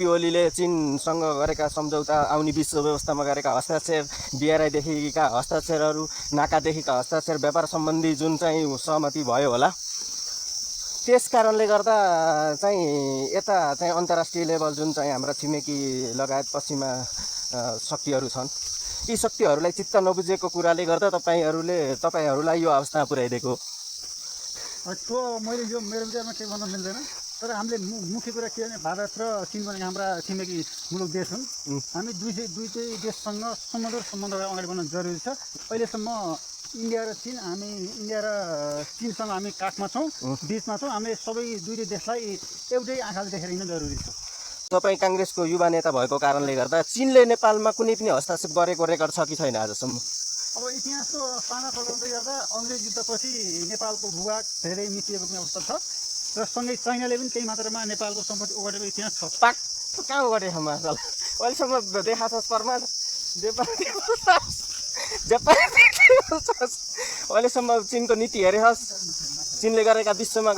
ओलीले चीनसँग गरेका सम्झौता, आउने विश्व व्यवस्थामा गरेका हस्ताक्षर, बिआरआईदेखिका हस्ताक्षरहरू, नाकादेखिका हस्ताक्षर, व्यापार सम्बन्धी जुन चाहिँ सहमति भयो होला, त्यस कारणले गर्दा चाहिँ यता चाहिँ अन्तर्राष्ट्रिय लेभल जुन चाहिँ हाम्रा छिमेकी लगायत पश्चिमा शक्तिहरू छन्, यी शक्तिहरूलाई चित्त नबुझेको कुराले गर्दा तपाईँहरूलाई यो अवस्थामा पुर्याइदिएको। त्यो मैले यो मेरो विचारमा के भन्न मिल्दैन, तर हामीले मुख्य कुरा के भने भारत र चीन भनेको हाम्रा छिमेकी मुलुक देश हुन्। हामी दुईटै देशसँग सम्बन्धलाई अगाडि बढाउन जरुरी छ। अहिलेसम्म इन्डिया र चीनसँग हामी काखमा छौँ, बिचमा छौँ। हामीले सबै दुईटै देशलाई एउटै आँखाले देखेर हिँड्न जरुरी छ। तपाईँ काङ्ग्रेसको युवा नेता भएको कारणले गर्दा चीनले नेपालमा कुनै पनि हस्तक्षेप गरेको रेकर्ड छ कि छैन आजसम्म? अब इतिहासको पाना पल्टाउँदै गर्दा अङ्ग्रेज युद्धपछि नेपालको भूभाग धेरै मिचिएको पनि अवस्था छ र सँगै चाइनाले पनि केही मात्रामा नेपालको सम्पत्ति ओगटेको इतिहास छ। पाक कहाँ ओगटेको माछाल अहिलेसम्म देखाएको छ प्रमाण? अहिलेसम्म चीनको नीति हेरेछस्, चीनले गरेका विश्वमा